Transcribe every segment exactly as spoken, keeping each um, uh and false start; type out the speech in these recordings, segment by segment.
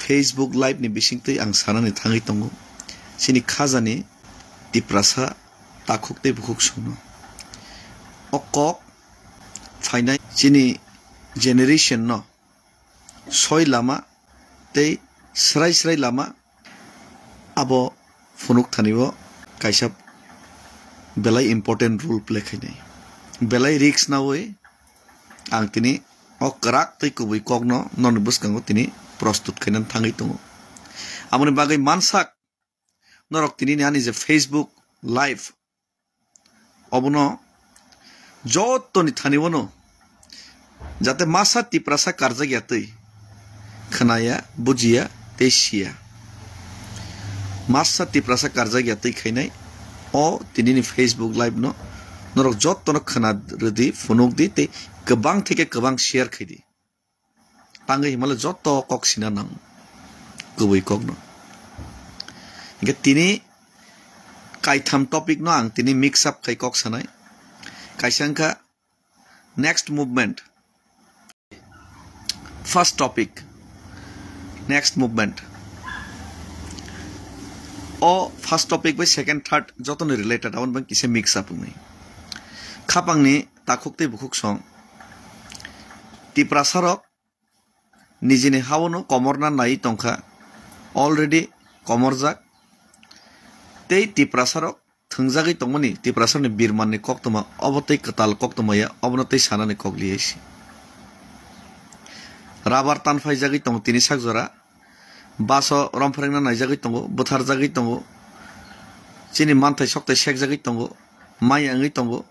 Facebook Live ni bisingtwi ang sanani thangwi tongo. Chini khajani Tiprasa takhuk tei bukhuk songno. O kok phainai chini generation no soi lama tei srai srai lama abo phunuk thani o kaisa belai important role play khainai. Belai risk nawi ang tini o kwrak tei kubui kokno noni bwskango tini prostut khainani thangwi tongo. Aboni bagwi mansak norok tini ni ani je Facebook Live obono jottoni thani wano jate masa Tiprasa karjak ya twi khwnaya, bujiya tei siya. Masa Tiprasa karjak ya twi khainai o tini ni Facebook Live no norok jottono khwna rwdi, phunuk di tei kwbang theke kwbang share khaidi. Tangwi himale joto kok sina nang kubui kokno. Hingke tini kaitham topic no ang tini mix up khai kok sanai. Kaisa wngkha next movement. First topic, next movement. O first topic bai second, third jotoni related, aboni bang kisa mix up wngnai. Khapangni takhuk tei bukhuk song. Tiprasarok nijini haono komorna nai tongkha, already komorjak. Tei Tiprasarok thwngjagwi tongmani, Tiprasarokni birmanni koktwma, obo tei kwtal koktwma ya, obono tei sanani kok liyaisi. Rabar tanphaijagwi tongo tini sak jora, baso romphwrengna naijagwi tongo, bwtharjagwi tongo, chini manthai sokthai sekjagwi tongo, maya wngwi tongo.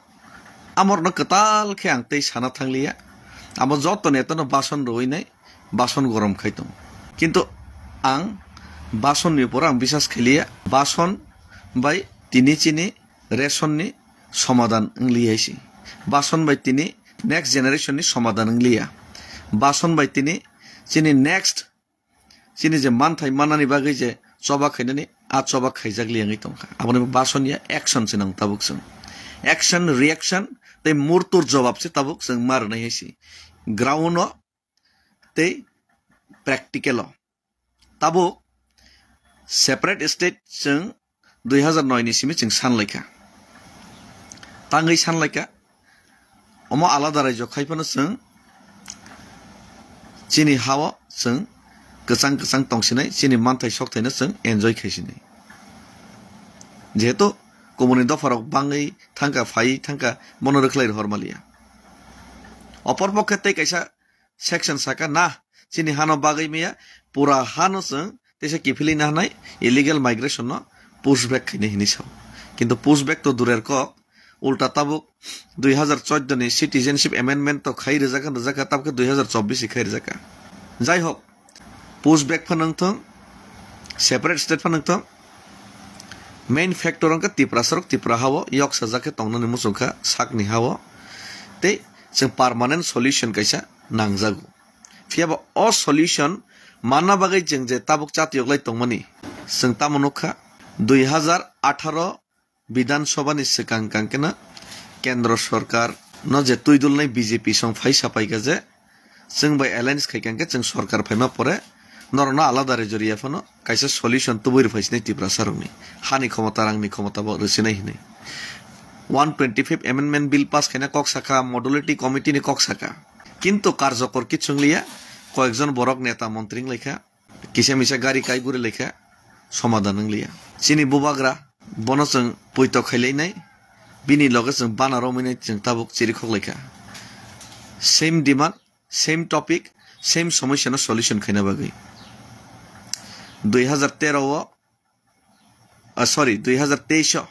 Amorno kwtal khe ang tei sana thangliya. Amo joto netano bason rwui nai, bason gorom khai tongo. Kintu ang basonni upor ang bisas khailiya. Bason bai tini chini resonni somadan wngli hai si. Bason bai tini next generation ni somadan wngliya. Bason bai tini chini next chini je manthai manani bagwi je choba khainani, a choba khaijak li wngwi tongkha. Aboni bason ya action se nang tabuk chwng. Action, reaction tei murtur jobab se tabuk chwng ma rwnai hai si. Ground o tei practical o. Tabuk separate state chwng dui hazar noi ni simi chwng sanlaikha. Tangwi sanlaikha. Omo alada raijo khai phano chwng chini hao chwng kwchang kwchang tongsinai, chini manthai sokthaino chwng enjoy khaisinai. Jehetu kubuni dopharok bangwi thangkha, phai thangkha, bono rwkhlai rohor maliya. Opor pokhe tei kaisa section saka na, chini hano bagwi maya, pura hano chwng teisa kiphilwi na hanai illegal migration no push back khainai hinwi sao. Kintu push back to durer kok, ulta tabuk dui hazar chordo ni Citizenship Amendment to khai rijak kha, rijak kha, tabuk khe dui hazar chobbish khai rijak kha. Jai hok, push back phano wngthong, separate state phano wngthong, main factor wngkha Tiprasarok Tipra hao yoksajak khe tongnani muchung kha sakni hao, tei chwng permanent solution kaisa nangjago. Phiya ba o solution manna bagwi chwng je tabuk chatiyoklai tongmani, chwng tamo nukha, dui hazar atharo Bidhan Sabha ni swkang kang khe no Kendra Sarkar no je twi dulnai B J P song phai sapai kha je, chwng bai alliance khai kang khe chwng sarkar phaima pore norokno alada raijo riya phano kaisa solution tubui rwphai sinai Tiprasa rokni hani khomota, rangni khomota bo rwsinai hinwi. One twenty fifth Amendment Bill pass khaina kok sakha, Modality Committee ni kok sakha. Kintu karjokor kit swngliya, koyekjon borok neta montri wnglaikha, kisa misa gari kai guri laikha, somadan wngliya. Chini bubagra, bono chwng puito khailainai, bini loge chwng bana romwi nai chwng tabuk chiri khoklaikha. Same demand, same topic, same somosya no solution khaina bagwi. Dui hazar tero o, ah, sorry, dui hazar teis o,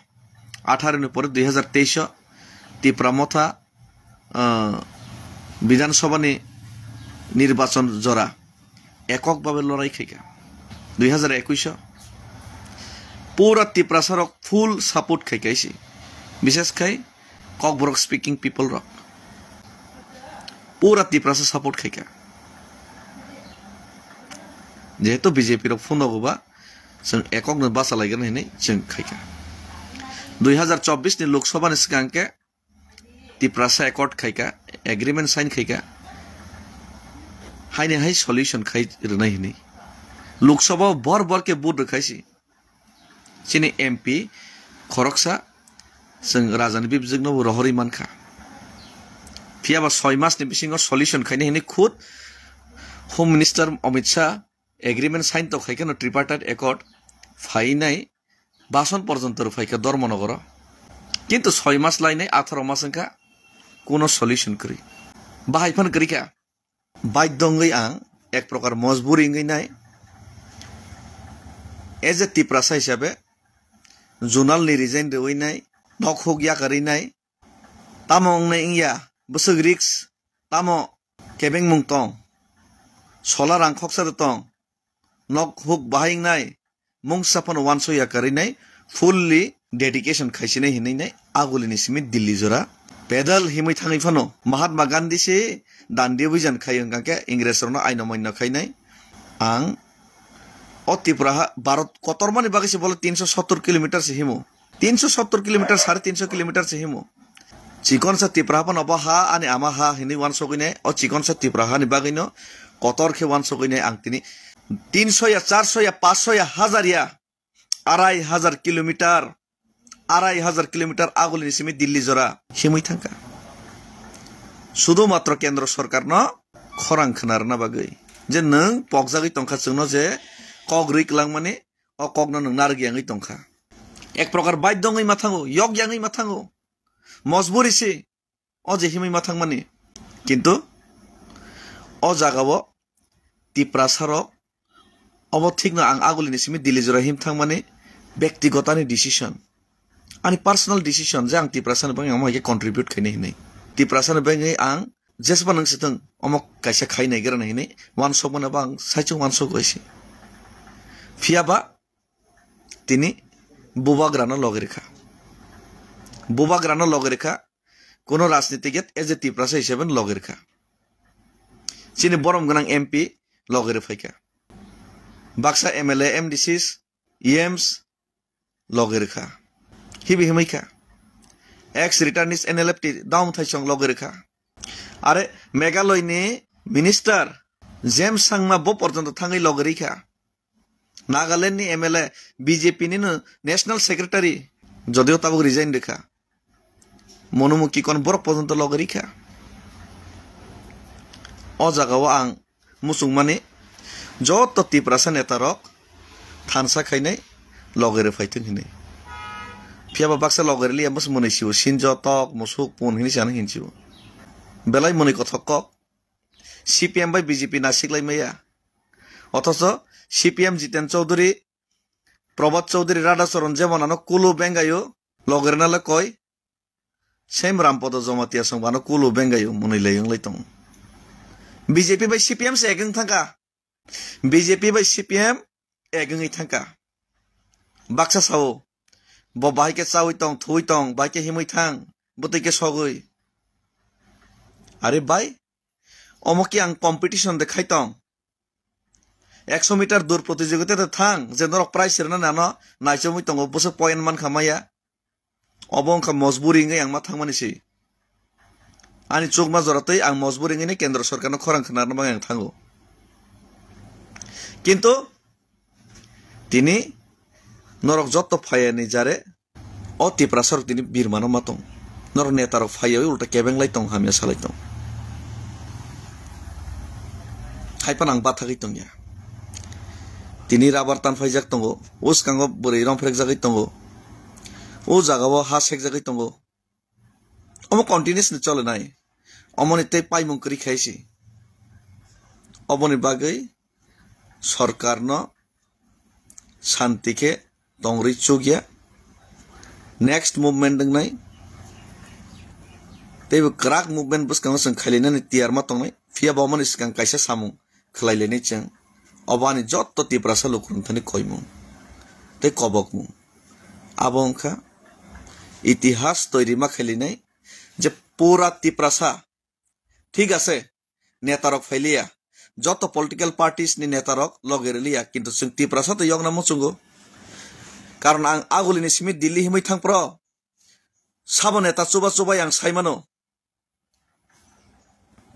atharo ni pore dui hazar teis o Tipra Motha, ah, Bidhan Sabha ni nirbachon jora ekok babe lorai khaikha. Dui hazar ekuis o pura Tiprasa rok full support khaikha isi. Bishes khai Kokborok speaking people rok pura Tiprasa support khaikha. Jehetu B J P rok phunogo ba chwng ekok no bachalaigwna hinwi chwng khaikha. Dui hazar chobbish ni Lok Sabha ni swkang khe Tiprasa accord khaikha, agreement sign khaikha. Haini hai solution khai rwnai hinwi. Lok Sabha bor bor khe vote rwkhaisi. Chini M P khoroksa chwng rajani bibjwkno bo rohorwi mankha. Phiyaba soi masni bisingo solution khaina hwnwi khud Home Minister Amit Shah agreement sign to khaikhe no tripartite accord phainai bason porjonto rw phaikha Dharmanagaro. Kintu soi mas lainai atharo mas wngkha kuno solution kwrwi. Bahai phan kwrwi kha. Baidho wngwi ang ek prokar mojburi wngwi nai. As a Tiprasa hisabe zonal ni resign rwwi nai, nok huk yakarwi nai. Tamo wngnai wngya, bwswk risk, tamo kebengmung tong, sola rang khoksa rw tong, nok huk bahai wngnai, mungsa phano uansukya kwrwi nai, fully dedication khaisinai hinwi nai, agulini simi Delhi jora pedal himwi thangwi phano Mahatma Gandhi se dandi obijan khai wngkha khe Ingres rokno aino maino khainai. Ang o Tripura ha Bharat kotormani bagwi se bole tinsho sottor kilometer se himo. Tinsho sottor kilometer, sare tinsho kilometer se himo. Chikonsa Tipra haphano bo ha, ani ama ha hinwi uansukwi nai. O chikonsa Tipra hani bagwino kotor khe uansukwi nai ang tini tinsho ya, charsho ya, pansho ya, hazar ya, arai hazar kilometer, arai hazar kilometer agulini simi Delhi jora himwi thangkha. Sudu matro kendro sorkarno khorang khna rwna bagwi je nwng pokjagwi tongkha chwngno je kok rwi kwlangmani, o kokno nwng narwk yangwi tongkha. Ek prokar baidho wngwi ma thango, yok yangwi ma thango. Mojburi se o je himwi ma thangmani. Kintu o jagao Tiprasa rok obo thikno ang agulini simi Delhi jora him thangmani bektigotani decision. Ani personal decision je ang Tiprasani bagwi omo hai khe contribute khainai hinwi. Tiprasani bagwi ang jesba nang sitwng omo kaisa khai naigra nai hinwi uansukmano bo ang saichung uansukgo se. Phiyaba tini bubagrano logi rwkha. Bubagrano logi rwkha, kuno rajnitik yet as a Tiprasa hisabe logi rwkha. Chini borom gwnang M P logi rwphaikha. Baksa M L A, M D Cs, E Ms logi rwkha. Hibi himwi kha. Ex returnees N L F T Daum Thaisong logi rwkha. Are Meghalaya ni minister James Sangma bo porjonto thangwi logi rwkha. Nagaland ni M L A, B J P ni no national secretary, jodio tabuk resign rwkha. Mono Mukikon borok porjonto logi rwkha. O jagao ang muchungmani joto Tiprasa neta rok thansa khainai logi rwphai thung hinwi. Phiyaba baksa logi rwliya bwswk mwnwi sio, sinjo, tok, musuk, pun hinwi se ano hinsio. Belai mwnwi kothok kok. C P M bai B J P naisik lai maya. Othocho C P M Jiten Chaudhary, Prabhat Chaudhary, Radha Charan jemon ano kulu bengayo, logi rwna le koi. Same Rampada Jamatia song bano kulu bengayo, mwnwi lai wng lai tongo. B J P bai C P M se ek wng thangkha. B J P bai C P M ek wngwi thangkha. Baksa sao, bo bahai khe chaui tong, thui tong, bahai khe himwi thang, bwtwi khe sogwi. Are bai, omo khe ang competition de khai tong. Ekso meter dur protijogita de thang, je norok prize rwna nano naichomwi tongo, bwswk point mankha maya. Obo wngkha mojburi wngwi ang ma thangmani se. Ani chukma jora twi ang mojburi wngwi kendro sorkarno khorang khnarna bagwi ang thango. Kintu tini norok jotto phayani jare o Tiprasa rok tini birmano ma tong. Norok neta rok phaiya ulta kebeng lai tong, hamya salai tong. Haiphano ang bathagwi tongya. Tini rabar tan phaijak tongo, uskango bwrwi rong phrekjagwi tongo. O jagao ha sekjagwi tongo. Omo continuously cholenai. Omoni tei paimung kwrwi khaisi. Oboni bagwi sorkarno santi khe tongri chukya. Next movement wngnai. Teibo kwrak movement bwskango chwng khailainani tiyar ma tongnai. Phiya bo omoni swkang kaisa samung khwlailainai chwng. Obo ani jotto Tiprasa lukurok thani koimung tei kobokmung. Abo wngkha itihas toiri ma khailainai je pura Tiprasa, thik ase, netarok phailiya, joto political parties ni netarok loge rwliya, kintu chwng Tiprasa to yokna muchungo. Karon ang agulini simi Delhi himwi thangphro sabo neta chuba chubai ang saimano.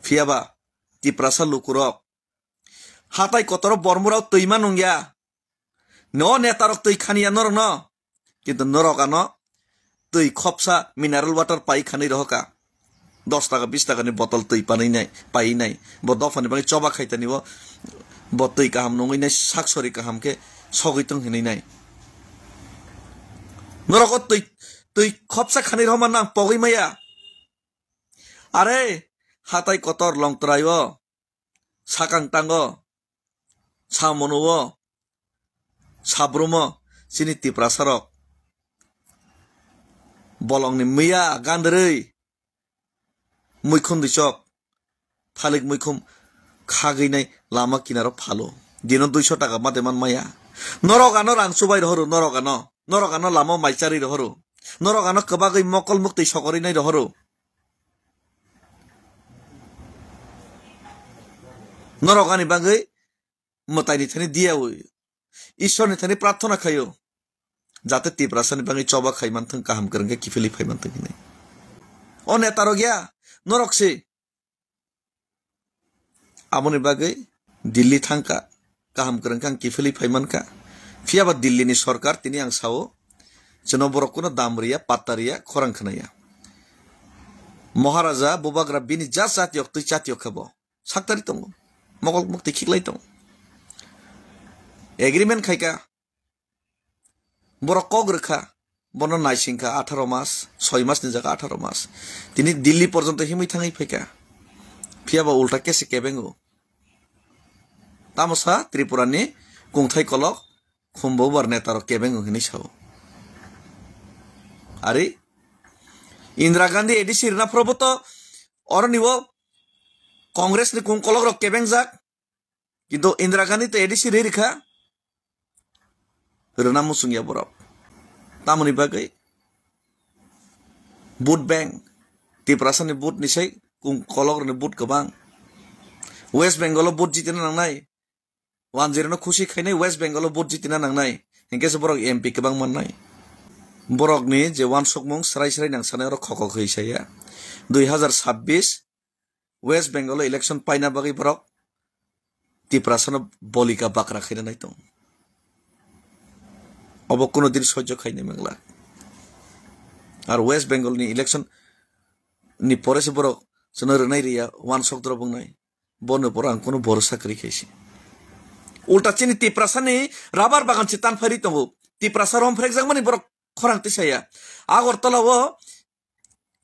Phiyaba Tiprasa lukurok Hatai kotoro bormurao twi ma nungya. No netarok twi khaniya norokno. Kintu norok ano twi khopsa mineral water pai khanwi rohoka. Dos taka, bis taka ni botol twi panwi nai, pai nai. Bo dophani bagwi choba khaitani bo, bo twi kaham nungwi nai, sak sori kaham khe sogwi tong hinwi nai. Norok o twi, twi khopsa khanwi rohorma nang pogwi maya. Are, hatai kotor Longtrai o, sakang tango, samono o, sabrumo, chini Tiprasa rok. Bolongni miya gandrwi, muikhum dichok, thalik muikhum khagwi nai lama kinaro phalo. Dino duiso taka mate man maya. Norok ano rang chubai rohoro, norok ano. Norok ano lama mai charwi rohoro. Norok ano kwbagwi mokol muktwi sokorwi nai rohoro. Norok ani bagwi mwtaini thani diyawi, Ishwarni thani prarthana khaio, jate Tiprasani bagwi choba khai manthung, kaham kwrwng khe kiphilwi phai manthung hinwi. O netarok ya, norok se. Aboni bagwi Delhi thangkha, kaham kwrwng khe ang kiphilwi phai mankha. Phiyaba Delhini sorkar tini ang sao, chwngno borok kuno dam riya, patta riya, khorang khnaya. Maharaja Bubagra bini ja chatiyok twi chatiyok khe bo saktari tongo, mokol mukti khiklai tongo. Agreement khaikha, borok kok rwkha, bono naisingkha atharo mas, soi mas ni jaga atharo mas. Tini Delhi porjonto himwi thangwi phaikha. Phiyaba ulta kesi kebengo. Tamo sa Tripura ni kungthai kolok, khumbo bar netarok kebengo hinwi sao. Ari, Indira Gandhi A D C rwna phorobo to oroni o Congress ni kung kolok rok kebengjak. Kintu Indira Gandhi to A D C ri rikha. Rwna muchungya borok. Tamoni bagwi vote bank. Tiprasani vote ni sai kung kolok rokni vote kwbang. West Bengal o vote jitina nangnai. Wanjirano khusi khainai West Bengal o vote jitina nangnai. Hinkhe se borok M P kwbang mannai. Borokni je wansukmung srai srai nang sanai oro khokok hwi saya. Dui hazar sabbish West Bengal o election paina bagwi borok Tiprasano bolika bakra khaina nai tong. Obo kuno din sojjo khainai mangla. Ar West Bengal ni election ni pore se borok chwngno rwnai riya, wansok drop wngnai. Bono pore ang kuno borosa kwrwi khaisi. Ulta chini Tiprasani rabar bagan se tanphairi tongo. Tiprasa romphrekjakmani borok khorang tisaya. Agartala o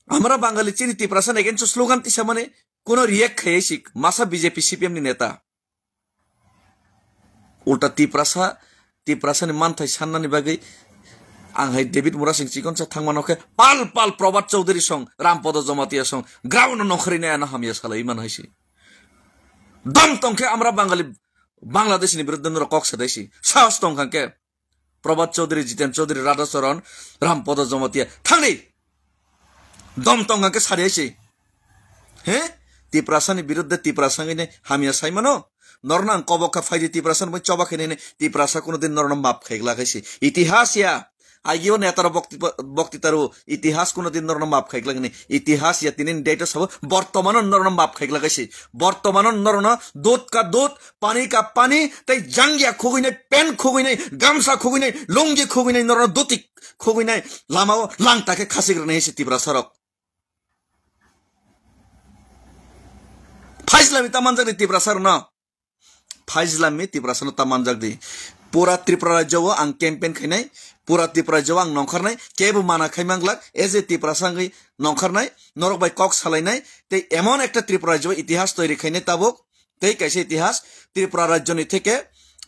Amra Bangali chini Tiprasa ni against o slogan tisa mani kuno react khayai si masa B J P C P M ni neta. Ulta Tiprasa, Tiprasa ni manthai sannani bagwi ang hai David Murasing chikonsa thangmano khe pal pal Prabhat Chaudhary song, Rampodo Jamatia song, ground no nongkhorwi nai ano hamya salai man hai si. Dom tong khe Amra Bangali Bangladesh ni biruddhe norok kok sadai si. Sahos tong khan khe. Prabhat Chaudhary, Jiten Chaudhary, Radha Charan, Rampodo Jamatia. Thangdi! Dom tong khe sari aisi. He? Tiprasani biruddhe Tiprasa wngwi nai hamya sai mano? Norno ang kobok kha phaidi Tiprasa ni choba khe nai Tiprasa kuno din norno map khai glak aisi. Itihas ya. Agio netaro bokti, bokti taru itihas kuno din norno map khai glak ni. Itihas ya tini date sabo bortomano norno map khai glak aisi. Bortomano norno dut ka dut pani ka pani, tei jangya khugwinai, pen khugwinai, gamsa khugwinai, lungi khugwinai, norno duti khugwinai, lamao langta khe khasik rwnai se Tiprasa rok. Phaislami ta manjakni Tiprasa rokno. Phaislami Tiprasa no ta manjakdi. Pura Tripura rajyo o ang campaign khainai, pura Tripura rajyo o ang nongkharnai, kebo mana khai manglak, as a Tiprasa wngwi nongkharnai, norok bai kok salainai, tei emon ekta Tripura rajyo o itihas toiri khainai tabuk, tei kaisa itihas Tripura rajyoni theke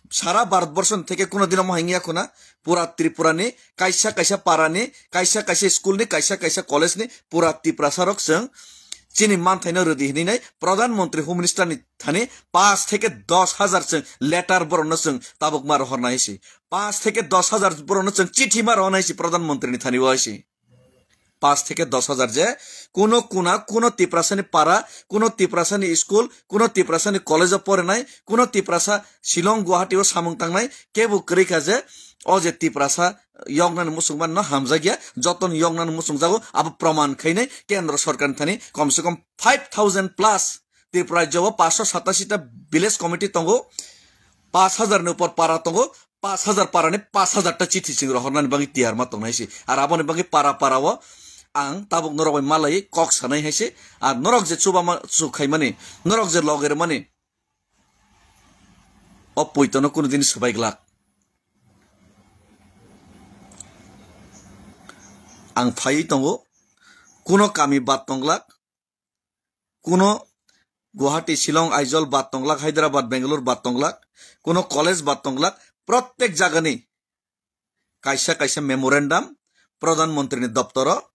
sara Bharatborsho ni theke kuno dino mohai wngya khuna, pura Tripura ni kaisa kaisa para ni, kaisa kaisa school ni, kaisa kaisa college ni pura Tiprasa rok chwng chini manthai no rwdi hinwi nai Pradhan Mantri Home Minister ni thani paanch theke dos hajar chwng letter borok no chwng tabuk ma rohor nai si, paanch theke dos hajar borok no chwng chithi ma rohor nai si Pradhan Mantri ni thani o si. Paanch theke dos hajar je kuno kuna, kuno Tiprasa ni para, kuno Tiprasa ni school, kuno Tiprasa ni college o porinai, kuno Tiprasa Shillong, Guwahati o samung tangnai, kebo kwrwi kha je o je Tiprasa yoknani muchungmani no hamjakya, jotono yoknani muchungjago, abo proman khainai kendro sorkar ni thani komse kom five thousand plus Tripura rajyo o paanch sho satasi ta village committee tongo, paanch hajar ni upor para tongo, paanch hajar para ni paanch hajar ta chithi chwng rohornani bagwi tiyar ma tongnai se. Ar aboni bagwi para para o ang tabuk norok bai malai kok sanai hai se. Ar norok je chuba ma chu khaimani, norok je loge rwmani, o poito no kunu din swbai glak. Ang phaiwi tongo, kuno kami bad tong glak, kuno Guwahati, Shillong, Aizawl bad tong glak, Hyderabad, Bangalore bad tong glak, kuno college bad tong glak, prottek jagani kaisa kaisa memorandum Pradhan Mantri ni doptoro,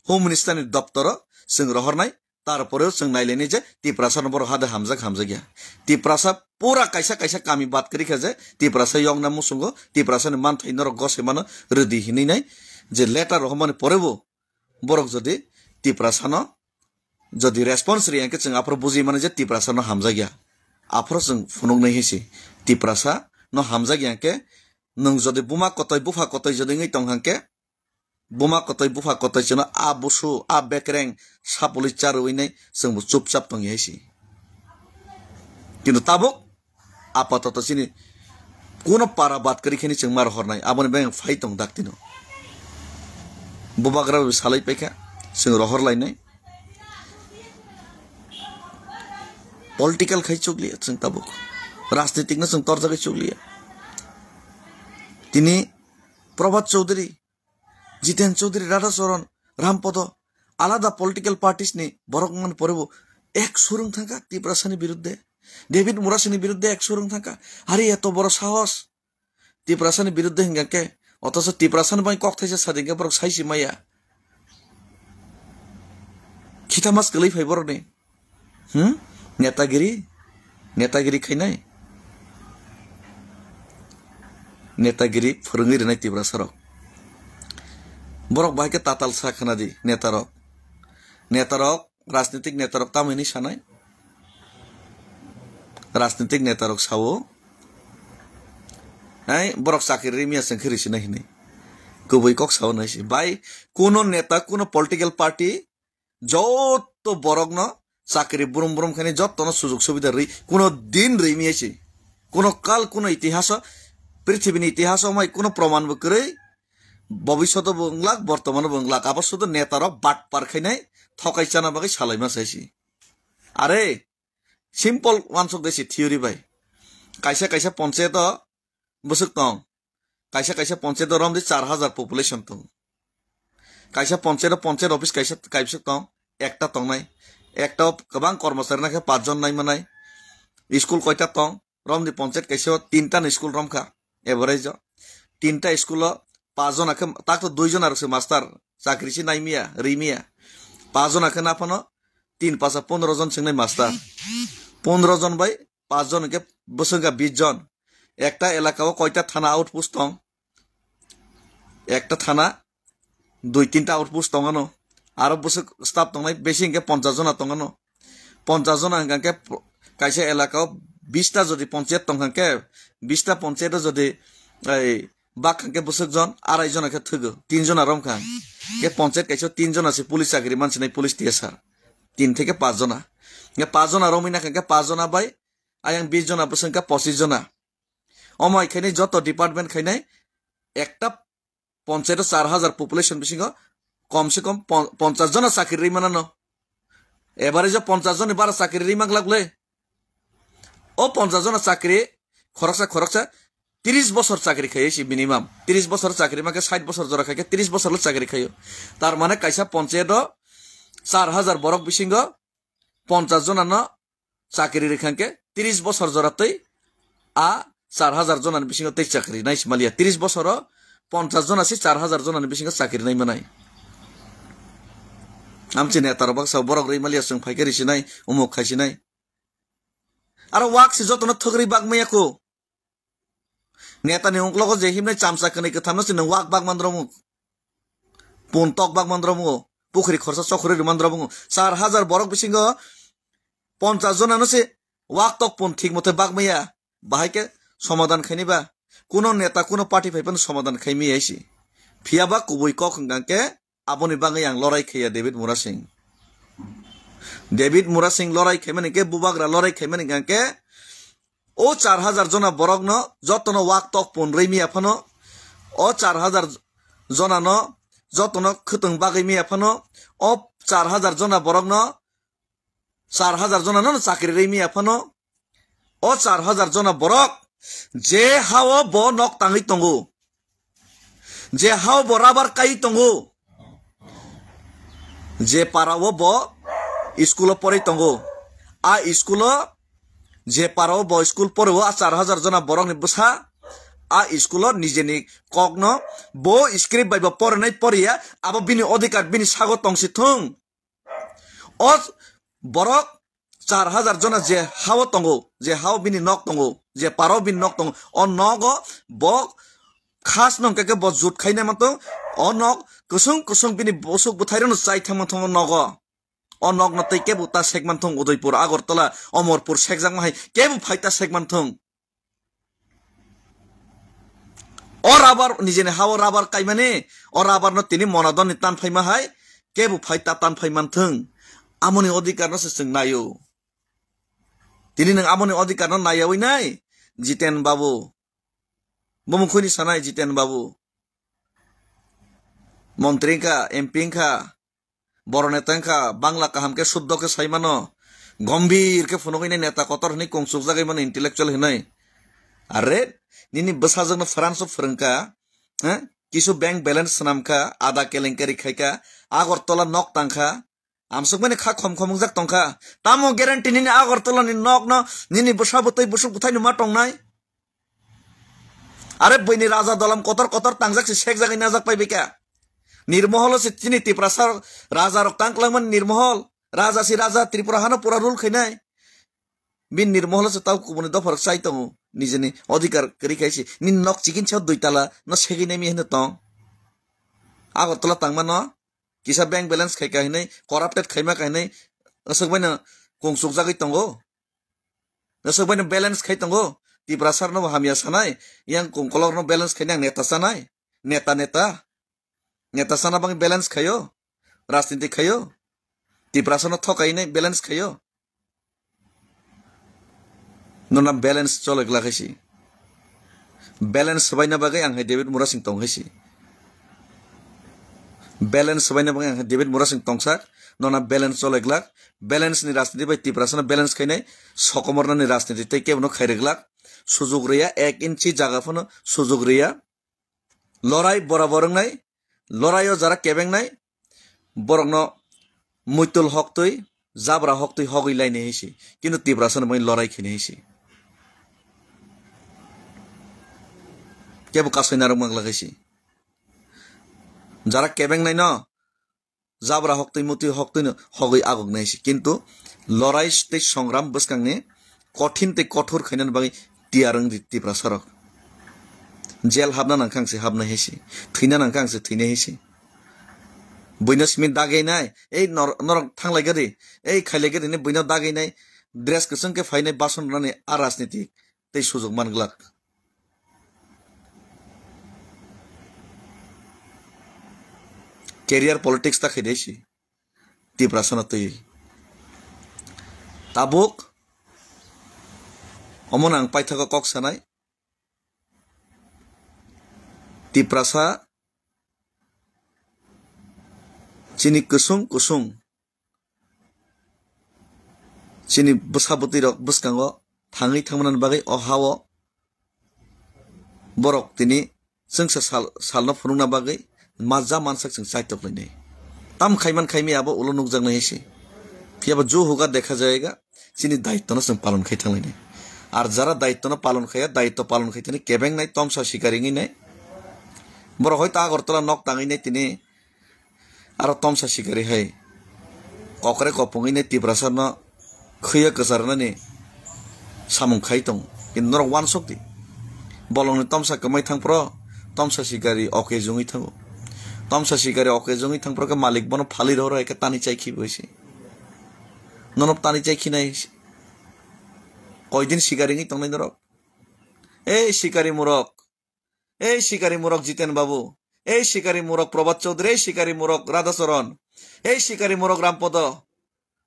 Home Minister ni doptoro chwng rohornai, tarporeo chwng nailainai je Tiprasa no borok hade hamjak hamjak ya. Tiprasa pura kaisa kaisa kami bad kwrwi kha je Tiprasa yokna muchungo, Tiprasa ni manthai norok gosoi mano rwdi hinwi nai je letter rohormani porebo borok jodi Tiprasa no jodi response ri hwnkhe chwng aphuru bujui mano je Tiprasa no hamjak ya. Aphuru chwng phunuknai hinsi Tiprasa no hamjak ya hwnkhe nwng jodi buma kotoi bupha kotoi jodi wngwi tong hwnkhe, buma kotoi bupha kotoi chwngno a busu a bekreng sapului charwinai chwngbo chupchap tongya hai se. Kintu tabuk apatoto chini kuno para bad kwrwi kheni chwng ma rohornai, aboni bagwi ang phai tong daktino. Bubagra bai salai paikha, chwng rohor lainai. Political khai chukliya chwng tabuk. Rajnitik no chwng torjagwi chukliya. Tini Prabhat Chaudhary, Jiten Chaudhary, Radha Charan, Ram Podo, alada political parties ni borok man porebo ek surung thangka Tiprasa ni biruddhe. David Murasi ni biruddhe ek surung thangka. Hari eto boro sahos. Tiprasa ni biruddhe hingka ke, otoso Tiprasa ni bai kok thaisa sadi hingke borok saisi maya. Khita mas kwlwi phai borok ni. Hmm? Netagiri? Netagiri khainai? Netagiri phwrwngwi rwnai Tiprasa rok. Borok bahai khe tatal sa khna di neta rok. Neta rok, rajnitik neta rok tamo hinwi sanai? Rajnitik neta rok sao, "Hai, borok chakri rimya chwng khe risinai," hinwi. Kubui kok sao nai si. Bai, kuno neta, kuno political party, joto borokno chakri brum brum khainai, jotono sujug subida rwi, kuno din rimi esi. Kuno kal, kuno itihaso, prithibini itihaso mai kuno proman bo kwrwi, bobishoto bo wnglak, bortomano bo wnglak. Abo sudo neta rok batpar khainai, thokai chana bagwi salaima saisi. Are, simple wansuk desi theory bai. Kaisa kaisa ponchayat o bwswk tong. Kaisa kaisa ponchayat o romdi char hajar population tong. Kaisa ponchayat o ponchayat office kaisa kaibwswk tong, ekta tongnai. Ekta o kwbang kormochari nakhe pach jon naimanai. School koita tong, romdi ponchayat kaisa o tinta ni school romkha, average o. Tinta school o pach jona khe, tak to dui jona rokse master, chakri se naimiya, rimiya. Pach jona khe naphano tin pacha pondro jon chengnai master. Pondro jon bai pach jon hwnkhe bwswk wngkha bis jon. Ekta elaka o koita thana outpost tong? Ekta thana dui tinta outpost tong ano. Aro bwswk staff tongnai besi hwnkhe ponchas jona tong ano. Ponchas jona hwnkha khe po-, kaisa elaka o bista jodi ponchayat tong kha khe, bista ponchayat o jodi ei bak kha khe bwswk jon, arai jona khe thwgo, tin jona romkha. Khe ponchayat kaisa o tin jona se police chakri mansinai, police T S R. Tin theke pach jona. Khe pach jona romwi nakha khe pach jona bai ayang bis jona bwswk kha pochis jona. Omo hai khainai joto department khainai ekta ponchayat o char hajar population bisingo kom se kom pon-, ponchas jona chakri rwi manano. Average o ponchas joni bara chakri rwi manglak le. O ponchas jona chakri khoroksa khoroksa tris bosor chakri khaye si minimum. Tris bosor chakri makhe sait bosor jora khaikhe tris bosor le chakri khayo. Tar mane kaisa ponchayat o char hajar borok bisingo ponchas jona no chakri rikha khe tris bosor jora tei a char hajar jona ni bisingo tei chakri nai si maliya. Tris bosor o ponchas jona se char hajar jona ni bisingo chakri nai manai. Amchi neta rok baksa borok rwi maliya, chwng phaikhe risinai, umuk khaisinai. Aro wak se jotono thwgri bak maya kho. Neta ni ungklogo je himnai chamsa kwnwi kwthamno se nwng wak bak man romuk. Pun tok bak man romuk. Pukhri khorsa chokhori rwman romuk. Char hajar borok bisingo ponchas jona no se wak tok pun thik mote bak maya. Bahai khe somadan khaini ba? Kuno neta, kuno party phai phano somadan khai maya si. Phiya ba kubui kok hwnkha khe aboni bagwi ang lorai khaiya David Murasing. David Murasing lorai khaimani khe, bubagra lorai khaimani hwnkhe, o char hajar jona borokno jotono wak tok pon rwi miya phano, o char hajar jonano jotono khwtwng bagwi miya phano, o char hajar jona borokno, char hajar jonano chakri rwi miya phano, o char hajar jona borok je hao bo nok tangwi tongo, je hao bo rabar kai tongo, je para o bo school o porwi tongo, a school o je para o bo school poro o a char hajar jona borok ni bwsa a school o nijeni kok no bo script bai bo porinai poriya abo bini odhikar bini sago tongsi thung. O borok char hajar jona je hao tongo, je hao bini nok tongo, je paro bini nok tongo, o nogo bo khas no hwnkhe bo jut khaina mantong, o nok kusung kusung bini bosuk bwthairokno chai thangma thongo nogo. O nokno tei kebo ta sekman thung Udaipur, Agartala, Omorpur sekjakma hai kebo phai ta sekman thung. O rabar nijeni hao rabar kaimani, o rabar no tini monadon ni tan phaima hai kebo phai ta tan phai manthung. Amoni odhikar no se chwng naio. Tini nwng amoni odhikar no naiyawi nai, Jiten Babu. Bumung khuni sanai Jiten Babu. Montri wngkha, M P wngkha, Borok neta wngkha, Bangla kaham khe suddo khe sai mano, gombir khe phunugwi nai neta kotor hinwi kung chukjagwi mano intellectual hinwi. Are, nini bwsajwkno France o phwrwngkha, he? Kisu bank balance swnamkha, ada kelenkari khaikha, Agartala nok tangkha, amsukmani kha khom khom wngjak tongkha. Tamo guarantee nini Agartala ni nokno nini bwsa bwtwi bwswk bwthaino ma tongnai? Are buini raja dolam kotor kotor tangjak se sekjagwi najak pai bika. Nirmoholo se chini Tiprasa raja rok tang kwlangmani Nirmohol. Raja si raja Tripura hano pura rule khainai. Bin Nirmoholo se tau kubuni dopha rok chai tongo. Nijeni odhikar kwrwi khai se. Nini nok chikin sa dui tala no segwi nai mi hino tong. Agartala tangmano kisa bank balance khai kahinai, corrupted khaima kahinai, aswk baino kung chukjagwi tongo. Aswk baino balance khai tongo. Tiprasa rokno bo hamya sanai, yang kung kolok rokno balance khainai ang neta sanai. Neta, neta. Neta sana bangwi balance khaio. Rajniti khaio. Tiprasa no thokainai balance khaio. Nona balance cholok la khaisi. Balance swbaina bagwi ang hai David Murasing tong khaisi. Balance swbaina bagwi ang hai David Murasing tongsak. Nona balance cholok lak. Balance ni rajniti bai Tiprasa no balance khainai. Sokomorna ni rajniti tei kebo no khairok lak. Sujuk riya ek inchi jaga phano sujuk riya. Lorai borabor wngnai, loraio jara kebengnai, borokno muitul hoktwi, jabra hoktwi hogwi lainai hai se. Kintu Tiprasano bai lorai khainai hai se. Kebo kasai narwk manglak hai se. Jara kebengnaino jabra hoktwi mutwi hoktwino hogwi agoknai se. Kintu lorai tei songram bwskangni kothin tei kothor khainani bagwi tiyar wng di Tiprasarok. Jel habna nangkha ang se habnai hai se. Thwina nangkha ang se thwinai hai se. Buino simi dagainai, ei nor-, norok thanglai gadi, ei khailai gadi hinwi buino dagainai, dress kwchwng khe phainai bason rwnani a rajniti tei sujuk man glak. Career politics ta khaidai si. Tiprasano twi. Tabuk omono ang paithago kok sanai. Tiprasa chini kusung kusung chini bwsa bwtwi rok bwskango thangwi thangmani bagwi o hao borok tini chwngsa sal, salno phunukna bagwi ma ja mansak chwng chaitok lainai. Tam khaiman khaimaya abo ulo nukjaknai hai se. Phiya ba jo hoga dekha jayega, chini daitwno chwng palon khai thanglainai. Ar jara daitwno palon khaiya, daitw palon khai tini kebengnai tomsa sikari wngwi nai. Borok hoito Agartala nok tangwi nai tini aro tomsa sikari hai kokre kopongwi nai Tiprasano khwiya kwcharnani samung khai tongo. Kintu norok uansuk di. Bolongni tomsa kwmai thang phro, tomsa sikari oke jungwi thango. Tomsa sikari oke jungwi thang phro khe malik bono phalwi rohor hai khe tani chai khibi se. Nono tani chai khinai koidin sikari wngwi tongnai norok? Ei sikari murok. Ei sikari murok Jiten Babu, ei sikari murok Probhat Chaudhary, ei sikari murok Radhacharan, ei sikari murok Rampodo.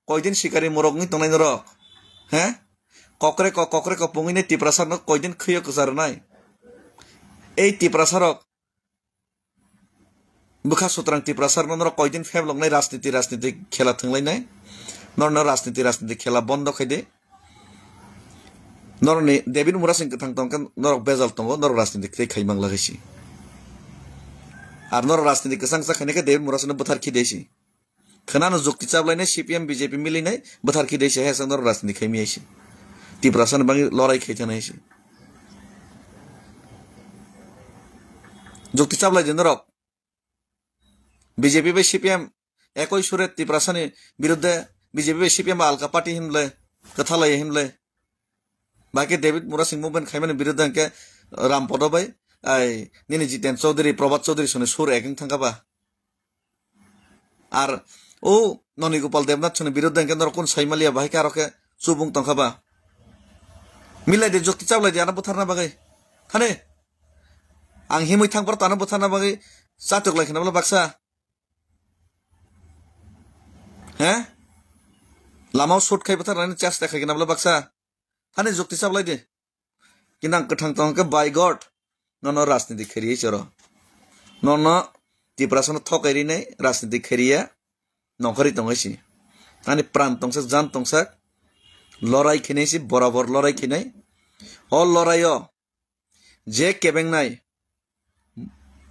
koidin sikari morok wngwi tongnai norok? He? Kokre ko, kokre ko pungwi nai Tiprasa no koidin khwiyo kwcha rwnai? Ei Tiprasa rok bwkha sutrang Tiprasa rokno norok koidin phebloknai rajniti, rajniti khela thwnglainai? Norokno rajniti, rajniti khela bondo khai di. Norokni David Murasing kwthang tongkhe norok bejal tongo, norok rajniti tei khai mangla khaisi. Ar norok rajniti kwchang cha khainai khe David Murasingno bwthar khi desi. Khwnano jukti chaplainai C P M B J P milinai bwthar khi desi, hai sak norok rajniti khai miyaisi. Tiprasani bangwi lorai khai thanai si. Jukti chaplai di norok. B J P bai C P M ekoi sure Tiprasani biruddhe, B J P bai C P M alka party hinle, kwthalai hinle. Baki David Murasing movement khaimani biruddhe hwnkhe Rampodo bai, ai, nini Jiten Chaudhary, Prabhat Chaudhary soni sur ek wng thangkha ba. Ar o Noni Gopal Debnath soni biruddhe hwnkhe norok kun sai maliya bahai khe aro khe chubung tongkha ba. Milai de jukti chaplai di ano butharna bagwi. Thani. Ang himwi thang phar tano butharna bagwi chatok lai khna bwla baksa. He? Lamao shoot khai bwtharnani chesta khai khna bwla baksa. Thani jukti chaplai di. Kinang kwthang tong khe by God. Nono rajniti khairiyai choro. Nono Tiprasano thokai rinai rajniti khairiya nongkhorwi tongwi si. Ani pran tongsak, jan tongsak. Lorai khinai si, borabor lorai khinai. O loraio je kebengnai,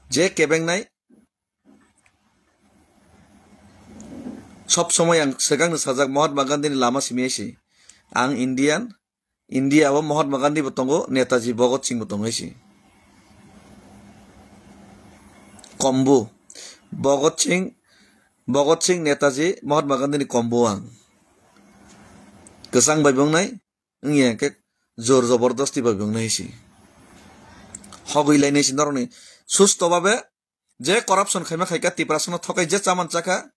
je kebengnai, sob somoi ang swkangni sajak Mahatma Gandhini lama simi si. Ang Indian, India o Mahatma Gandhi bo tongo, Netaji Bhagat Singh bo tongo si. Kombu. Bhagat Singh, Bhagat Singh, Netaji, Mahatma Gandhini kombu ang. Kwchang bai bo wngnai, wngya hwnkhe jor jobordasti bai bo wngnai si. Hogwi lainai si norokni susto babe je corruption khaima khaikha, Tiprasano thokai je chaman chakha,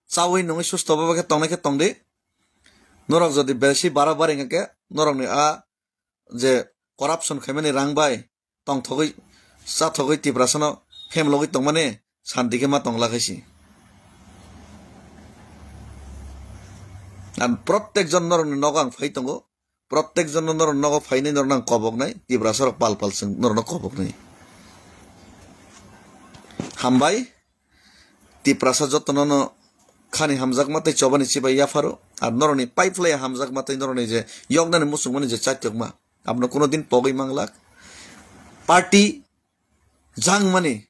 chawi nungwi susto babe khe tongnai khe tongdi. Norok jodi besi bara bari hwnkhe norokni a je corruption khaimani rang bai tongthogwi, chathogwi Tiprasano phemlogwi tongmani santi khe ma tongla khaisi. Ang protek jon norokni nogo ang phai tongo, protek jon norok nogo phainai norokno ang koboknai, Tiprasarok pal pal chwng norokno koboknai. Hambai, Tiprasa jotono no khani hamjakma tei chobani chibai yapharo, ar norokni paiphlai hamjakma tei norokni je yoknani muchungmani je chaitokma, abono kuno din pogwi manglak. Party jangmani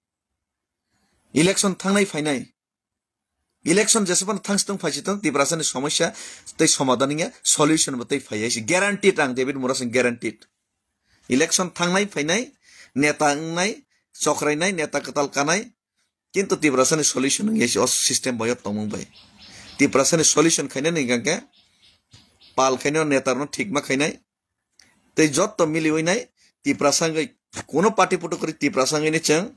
election thangnai phainai, election jesabano thangsitong phaisitong, Tiprasani somosya tei somadhan wngya, solution bo tei phaiya si guaranteed, ang David Murasing guaranteed. Election thangnai phainai, neta wngnai, chokrainai, neta kwtal kanai, kintu Tiprasani solution wngya si o system bai o tongmung bai. Tiprasani solution khainani hwnkha khe pal khainai, o netarokno thikma khainai, tei jotto miliwi nai Tiprasa wngwi, kuno party puto kwrwi Tiprasa wngwi ni chwng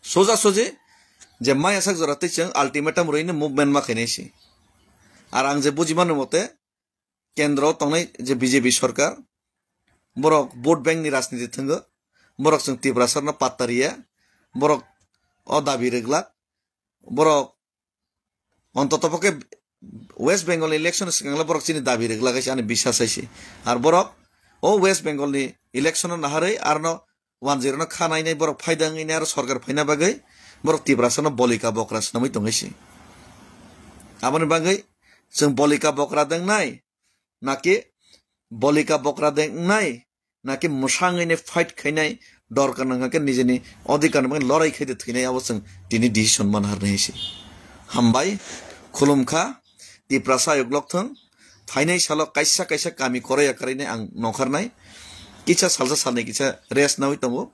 soja soji je maya sak jora tei chwng ultimatum rwini movement ma khainai si. Ar ang je buji mano mote, kendro tongnai je B J P sorkar, borok vote bank ni rajniti thwngo, borok chwng Tiprasarno patta riya, borok o dabi rwglak, borok ontoto pokhe West Bengal ni election swkangla borok chini dabi rwglak hai se ani biswas hai se. Ar borok o West Bengal ni election no naharwi arno wanjwirano kha nainai borok phaida wngwi nai aro sorkar phaina bagwi borok Tiprasano bolika bokra swnamwi tongwi se. Aboni bagwi chwng bolika bokra de wngnai, naki bolika bokra de wngnai, naki mwsangwi nai fight khainai, dorkar nangkha khe nijini odhikar ni bagwi lorai khai de thwinai, abo chwng tini decision man harnai hai se. Hambai, khulumkha, Tiprasa ayuk lok thung, phainai salo kaisa kaisa kami koroi yakarwi nai ang nongkharnai, kisa salsa salnwi kisa rest nawi tongo.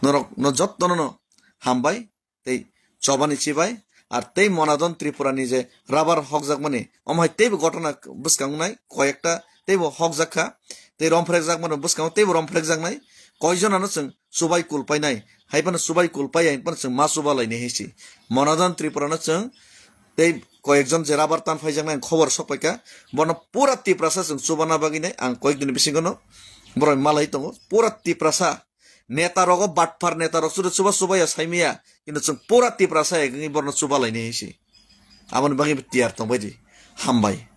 Norok no jotto no hambai, tei chobani chibai, ar tei Monadon Tripura ni je rubber hokjakmani, omo hai teibo gotona bwskango nai, koyekta teibo hokjak kha, tei romphrekjakmani bwskango teibo romphrekjaknai, koijonano chwng chubai kulpainai, hai phano chubai kulpai hai phano chwng ma chuba lainai hai se. Monadon Tripura no chwng tei koyekjon je rubber tan phaijaknai ang khobor sok paikha, bono pura Tiprasa chwng chubana bagwi nai ang koyekdini bisingo no borok malai tongo, pura Tiprasa. Neta rogo batphar neta rok chuda chuba chuba ya saimaya, kintu chwng pura Tiprasa egwngwi borno chuba lainai hai se. Aboni bagwi bo tiyar tongbai di. Hambai.